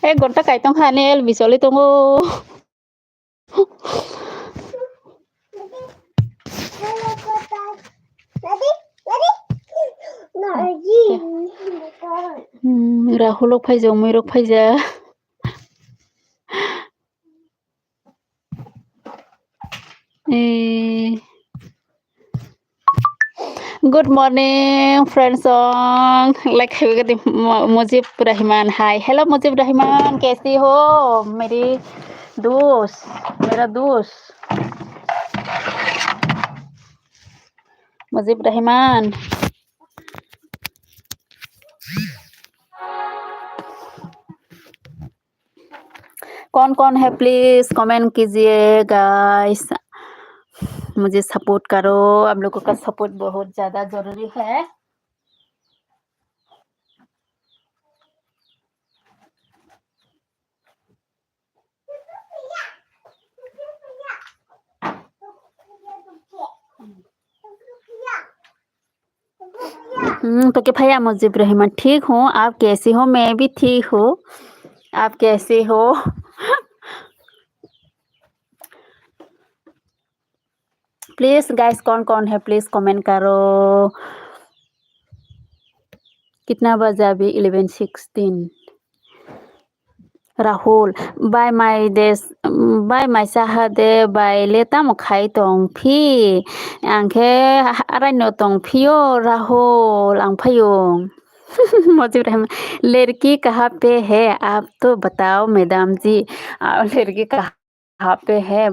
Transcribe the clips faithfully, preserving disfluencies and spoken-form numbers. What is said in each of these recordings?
Ek ghonta kaitong kha ani L B choli tongo. Hmm, Rahul rok phaijak, Umui rok phaijak. Eh. Good morning, friends song. Like, hai, Mo-, Mujib Rahman. Hi. Hello, Mujib Rahman. Kaise ho? Mere dost. Mera dost. Mujib Rahman. कौन कौन है, please comment कीजिए गाइस, मुझे सपोर्ट करो। आप लोगों का सपोर्ट बहुत ज्यादा जरूरी है। हम्म, तो के भैया मुझे इब्राहिम, ठीक हूँ, आप कैसे हो? मैं भी ठीक हूँ, आप कैसे हो? प्लीज गाइस, कौन कौन है, प्लीज कमेंट करो। कितना बजा अभी? Eleven sixteen. Rahul, bai mai de, bai mai saha de, bai le tamo khai tong phi? Ang khe arai no tong phi o Rahul, ang phaio. Mujib Rahman, लड़की कहाँ पे है, आप तो बताओ मैडम जी। आ, लड़की कहाँ पे है?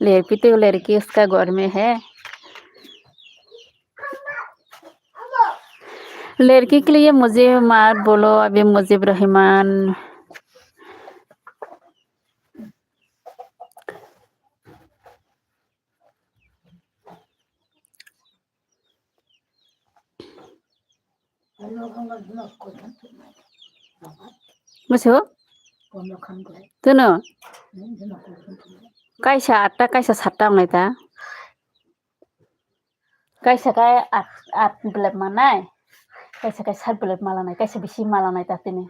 लड़की तो लड़की उसका घर में है। लड़की के लिए मुझे मत बोलो अभी मुजीब Rahman. Musu? Tuno? Kaisa atta, kaisa satta wngnai ta. Kaisa kai at, at belep manai. Kaisa kai sat belep malanai. Kaisa bisi malanai ta tini.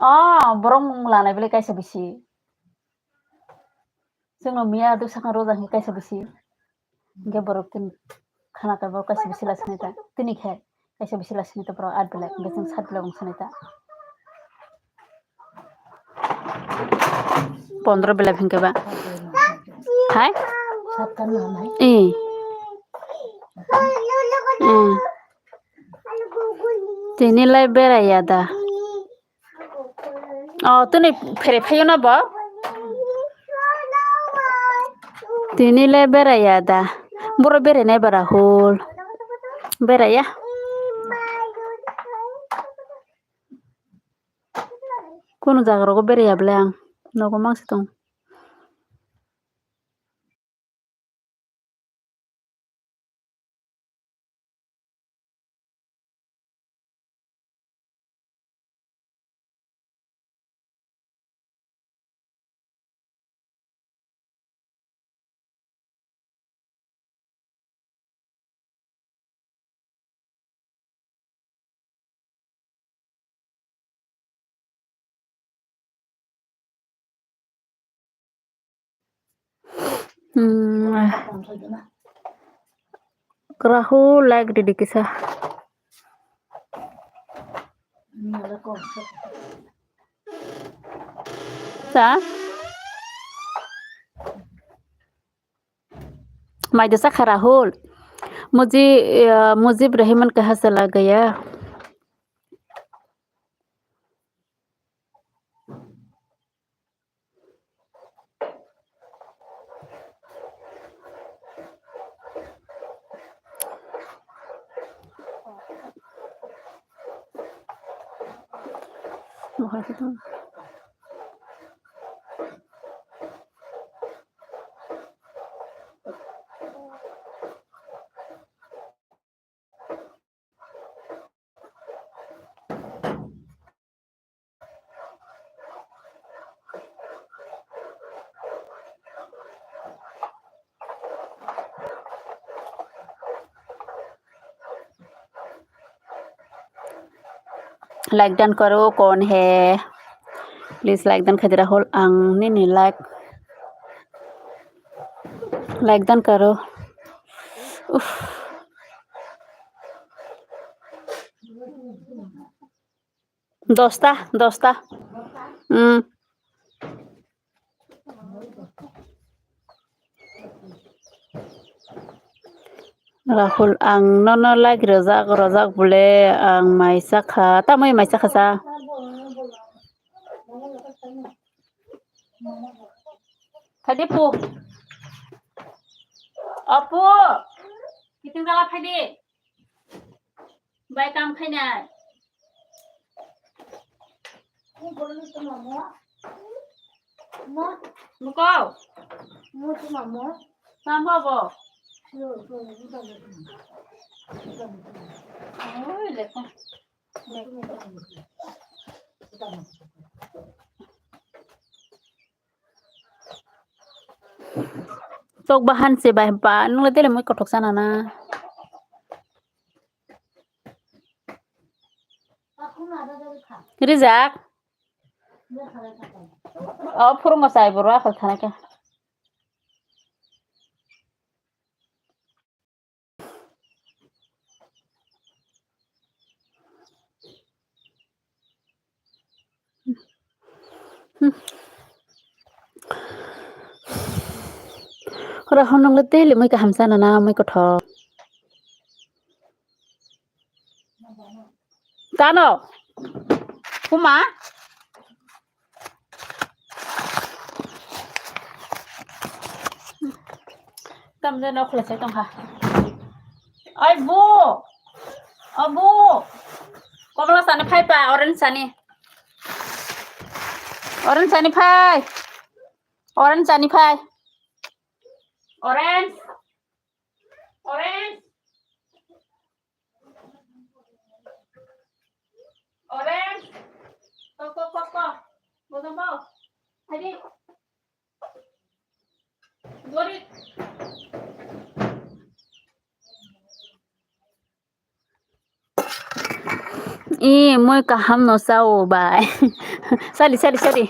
Oh, borok mung lanai bele kaisa bisi. Chwngno miya duk sakno roja hwnkhe kaisa bisi. Hwnkhe borok tini khana kaibo kaisa bisi lasinai ta. Tini khe kaisa bisi lasinai ta borok at belai, hwnkhe chwng sat belai wng sanai ta. Pondro belai hwnkhe ba. Hai? Ee. Ee. Tini lai berai ya da. Oh, tini phere phaio na bo? Tini le beraiya da. Boro berai nai ba Rahul. Beraiya. Kunu jaga rogo beraiya bwle ang. Nogo mangsi tong. Hmm. Rahul like ridi kisa. Sa? Mai dosa kha Rahul. Muji, eh, Mujib Rahman kaha chala gaya? Like dan karo, kon hai? Please like dan khaidi Rahul, ang nini like, like dan karo. Uff. Dosta, dosta. Hmm. Rahul, ang nono like rwjak, rwjak bole, ang mai chakha, tamoni mai chakha sa. Phaidi pu. Apu. Kiting dala phaidi. Bai kam khainai. Buko. Tamo bo. Oi, lekha. Tok bahan se bai ba, nung le tele mui kothok sana na. Rijak. O phurungo chai boro akhol thana khe. Ora honong le tele mui kaham sana na mui kothok. Tano. Kuma. Tamde nok khwlai sai tongkha. Ai bu. O bu. Komla sani phai pa, orange sani. Orange sani phai. Orange sani phai. Orange. Orange. Orange. Ko, ko, ko, ko. Bodong ko. Hadi. Gorik. I, mui kaham no sao bai. Sali, sali, sali.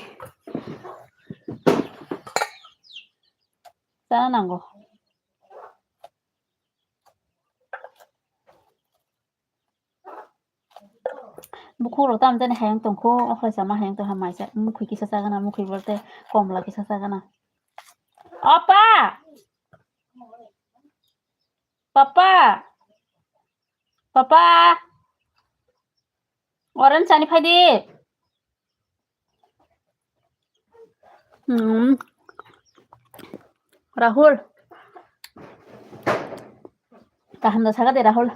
Sana nango. Bukhuk rok tam jani hayung tongkho, okhlai sama hayung tongkha maisa, mukhwi kisa chagana, mukhwi bolte komla kisa chagana. Opa! Papa! Papa! Orange chani phaidi. Hmm. Rahul. Kaham da saga de Rahul.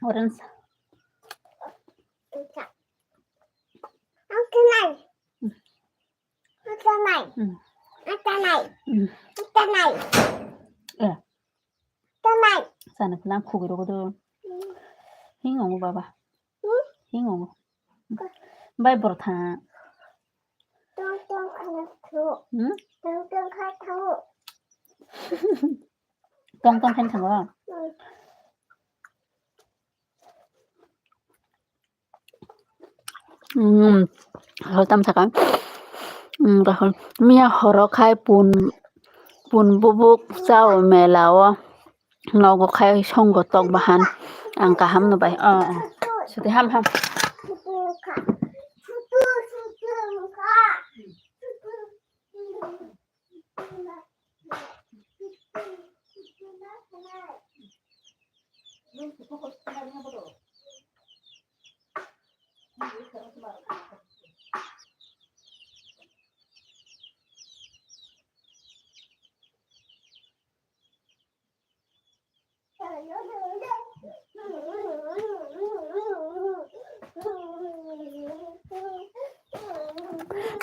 Orange. Hmm. Hmm. Eh. Sana khe lang khugui rwgo do. Hing ongo baba. Hing ongo. Bai boro tha. Hmm? Tong tong khe thango. Hmm, hol tam saka. Hmm, rahul. Miya horo khai pun, pun bubuk chao mela o. Nogo khai songo tok bahan. Ang kaham no bai. Oh, oh. Suti ham ham.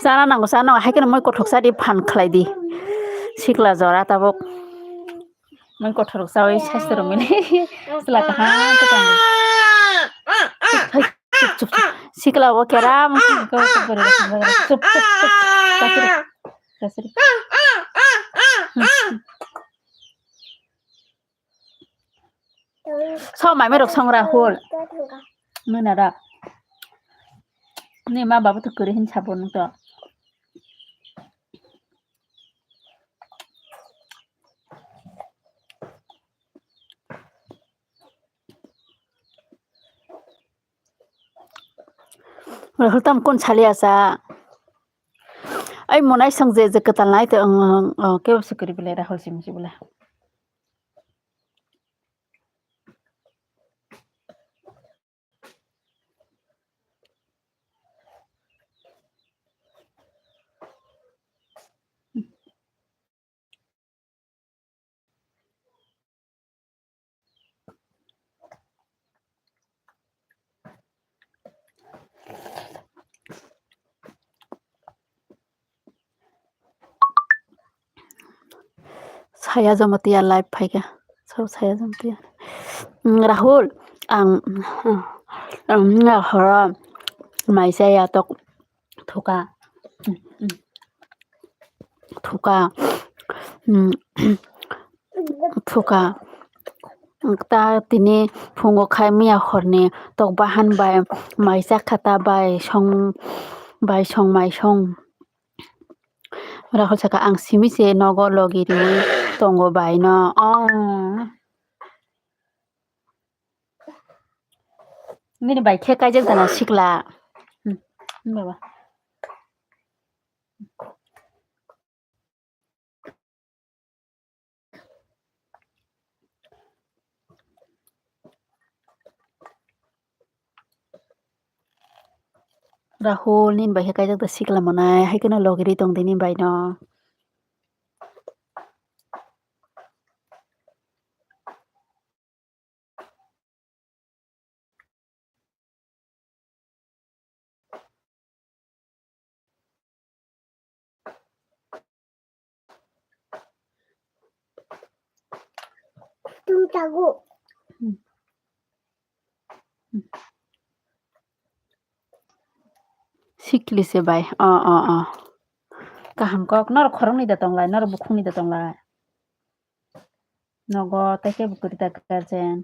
Sana nango, sana nango, hai kheno moi kothok sadi phan khlai di. Sikla jora tabuk. Moi kothok sawi sastra mili. Sila kaham khe tong di. Hai, chup, chup, chup. Sikla bo keram. Chup, chup, chup. Kasiri. Kasiri. Hmm. So mai mai rok song Rahul. Nuna ra. Ni ma babu to kuri hin sabo nung to. Rahul tam kun sali asa. Ai monai song je je ketal nai te ang, ang, ang, kebo se kuri bele Rahul sim si bele. Saya Jamatia live phaikha. So Saya Jamatia. Mm, Rahul, ang, ang, ang horo maisa ya tok thuka. Mm, mm. Thuka. Mm, thuka. Ta tini phungo khai miya horni tok bahan bai maisa khata bai song bai song mai song. Rahul saka ang simi se nogo logi riwi tongo bai no. Oh. Nini bai khe kaijak dana sikla. Hmm, hmm, baba. Rahul, nini bai khe kaijak da sikla monai, hai kheno logiri tong di nini bai no. Tung tago. Hmm. Hmm. Sikli se bai. O, o, o. Kaham kok. Nor khoroknwi da tonglai, nor bukhukni da tonglai. Nogo tei khe bwkuri da guardian.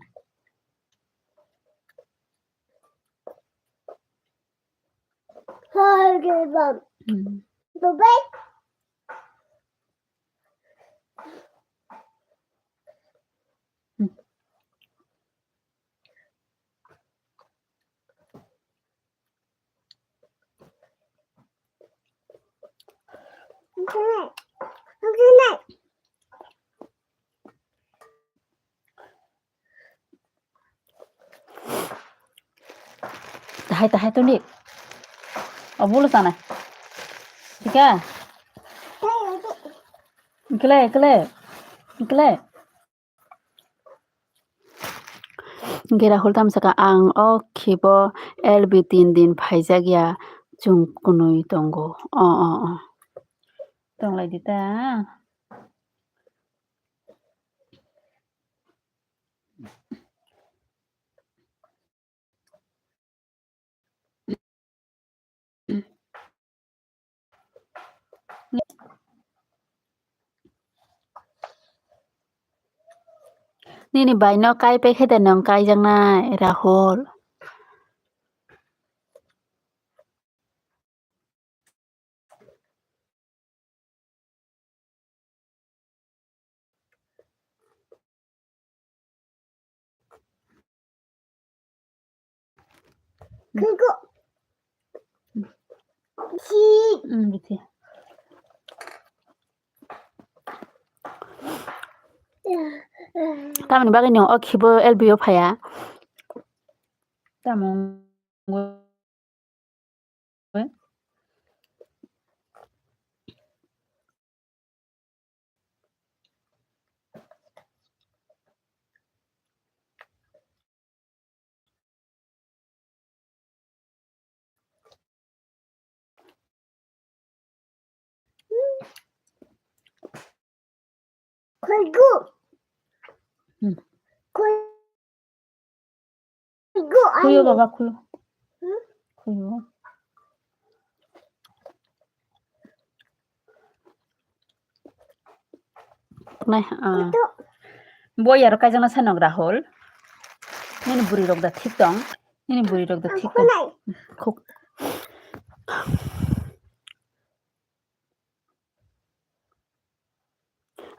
Hoi, bam. Hmm. Dubai. Hmm. Tahai, tahai, tuni. Obulo sana. Tika. Ikle, ikle. Ikle. Hwnkhe Rahul tamo sakha, "Ang o khibo L B tin din phaijak ya, chwng kwnwi tongo." O, o, o. Tonglai di ta. Nini bai no kai pai khe de nwng kaijaknai, Rahul. Khugo. Si. Hmm, bithi. Tamoni bagwi nwng o khibo L B o phaiya? Tamo. Khuigo. Hmm. Khui-, khuigo, khuiyo ani. Baba, khuiyo. Hmm? Khuiyo. Nai, ah. Ito. Bo yaro kaijana sanok Rahul. Nini bwrwi rok da thik tong. Nini bwrwi rok da thik tong. Khuk.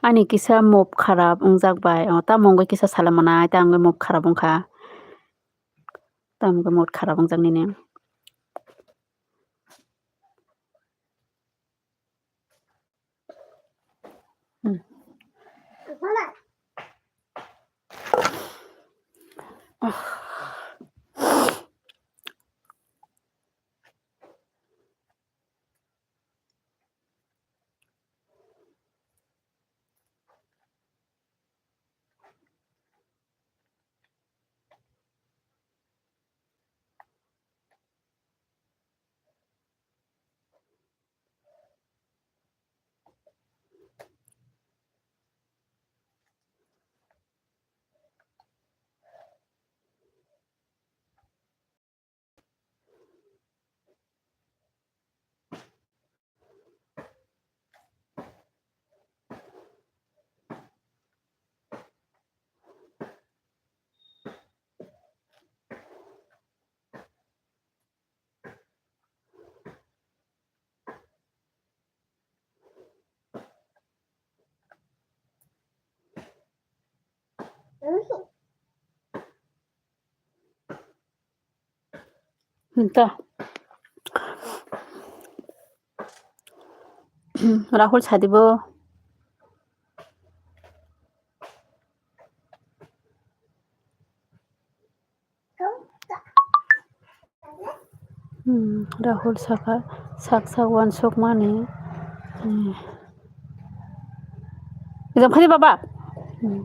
Ani kisa mop kharap wngjak bai. O, tamo wngwi kisa salamanai, tamo wngwi mop kharap wngkha. Tamo wngwi mop kharap wngjak nini. Hmm. Hmm, to. Rahul sadi bo. Hmm, Rahul saka, sak sak uansukmani. Hmm. Exam khadi baba. Hmm.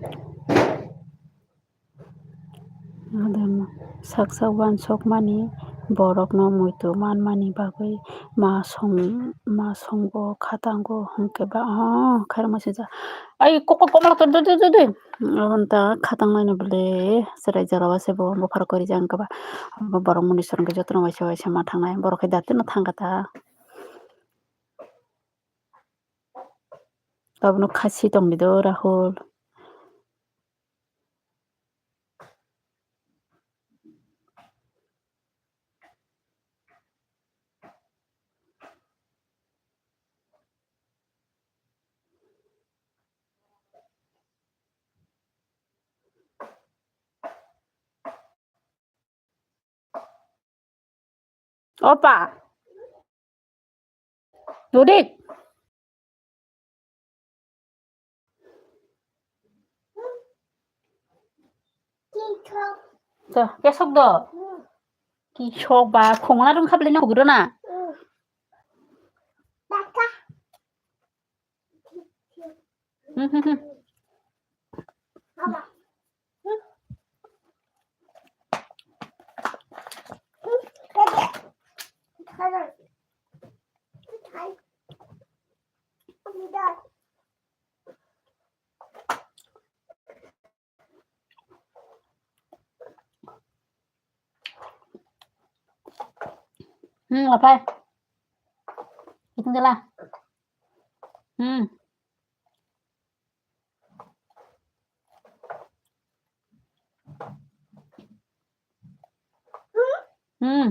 Sak sak uansukmani borokno muitu manmani bagwi ma song, ma songo khatango hwnkhe ba, oh, khairokma swijak. Ai, kok, kok, komla tor, dui, dui, dui, dui. Abo wngkha khatang laino bwle, chwrai jora o se bo buphar kwrwi jak wngkha ba. Abo borok muni swrwngkhe jotono waisa waisa ma thangnai, borok khe datino thangkha ta. Abono khasi tongdi do, Rahul. Opa. Dudik. To, kesok do. Kisok ba, khongna rung khablai na hugro na. Hmm, hmm, hmm. Hmm, apa? Hitung deh lah. Hmm. Hmm.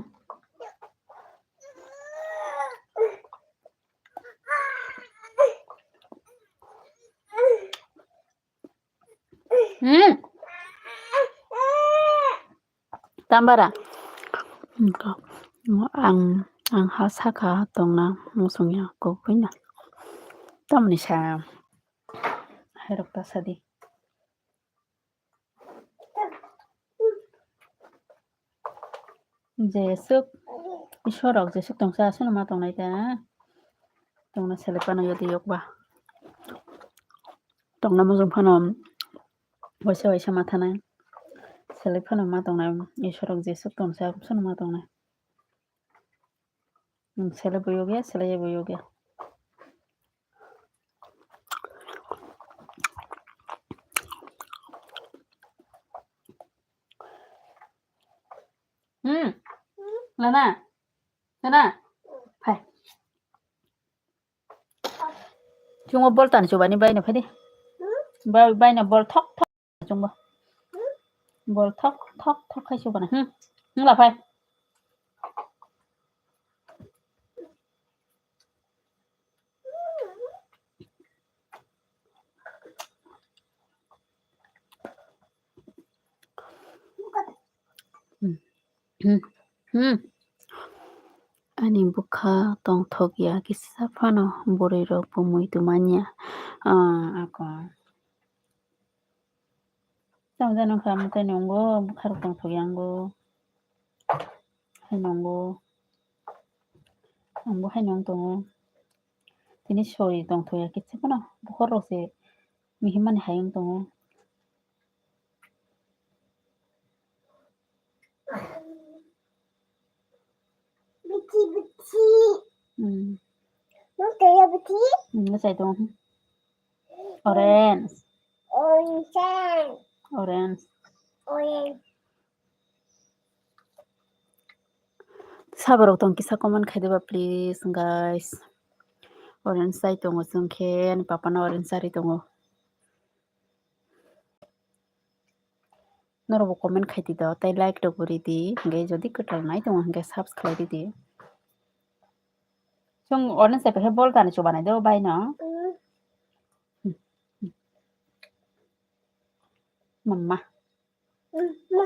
Hmm. Tambara. Ang, ang ha saka tongna muchungya kokpina. Tamni sa hairok ta sadi. Jesuk, Isorok jesuk tongsa, aswkno ma tongnai ta. Tongna selek phano yodi yokba. Tongna mujung phano waisa waisa ma thanai. Selek phano ma tongnai, Isorok jesuk tongsa, aswkno ma tongnai. Hmm, sele bo yogya, sele bo yogya. Hmm. Lana. Lana. Hai. Chungo bol tan chubani bai na phai di. Bai, bai na bol thok thok chungo. Bol thok thok thok khai subana. Hmm. Hmm, la phai. Hmm. Hmm. Hmm. Ani bwkha tongthok ya kisa phano, bwrwi rok bo muitu manya. Ah, ako. Tamo jano kha, mwtai nungo, bwkha rok tongthok ya wngo. Hai nungo. Ang bo hai nung tongo. Tini soi tongthok ya kisa phano, bukhor rok se mihim mani hai wng tongo. Biti, biti. Hmm. Nung kaya biti? Hmm, bwsai tongo. Orange. Orange. Orange. Orange. Saborok tong kisa comment khai diba, please, guys. Orange chai tongo chwng khe, ani papa no orange chari tongo. Norokbo comment khai di do, tei like rok bo ri di, hingke jodi kwtal nai tongo hingke subscribe ri di. Chwng orange chai paikhe bol tani chubanai do bai no. Mm. Mama. Mm, ma.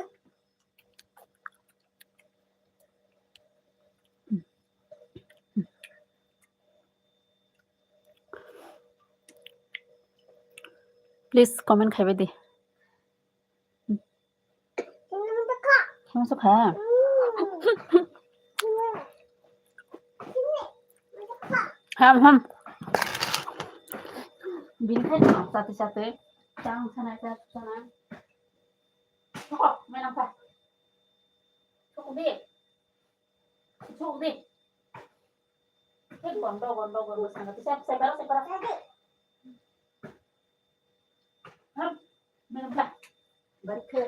Please comment khai bai di. Khe masa kha. Ham, ham. Bini khai no, sate sate. Chang sana, chang sana. Choko, menang kha. Choko di. Choko di. Hei, gondo, gondo, gondo, sana. Tisa, separa, separa. Ham, menang kha. Balik kha.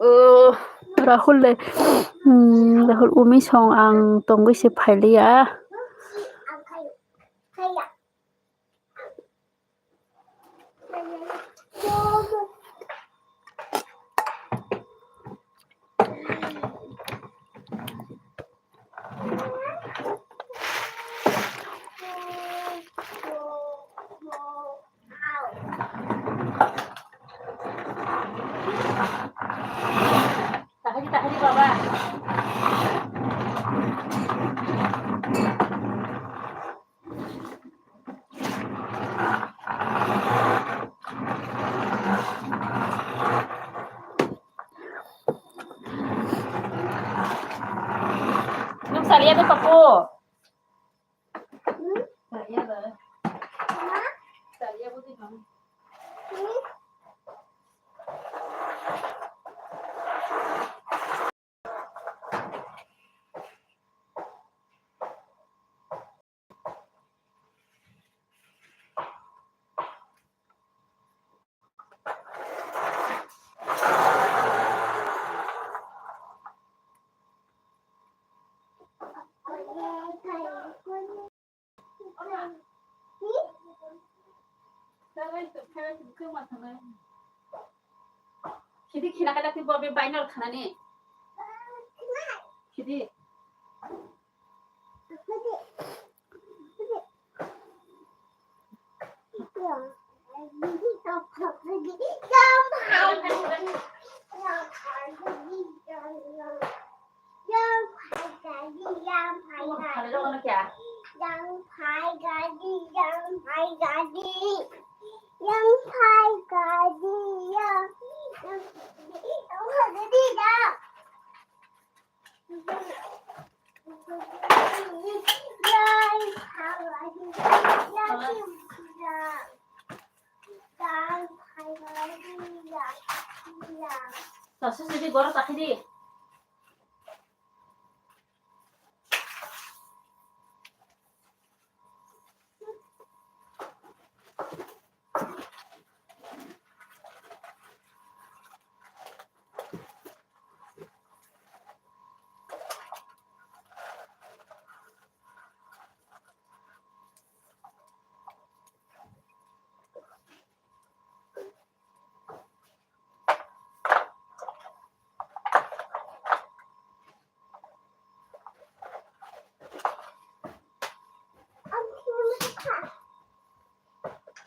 Oh, Rahul le, hmm, Rahul umi song ang tongwi se phailiya. Tahari, tahari, baba. Nuk salia tu papu. Salia tu. Khidi khina kada ti bo be bainor khanani. Khidi. Sasi sidi goro takhi di.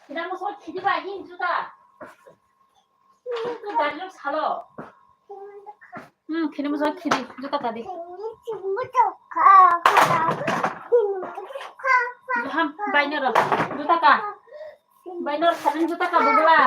Kina mo sot khidi ba hin juta. Tu dari lo salo. Hmm, kini mo sot khidi juta kadi. Ham, bainero juta ka. Bainero sanin juta ka bugla.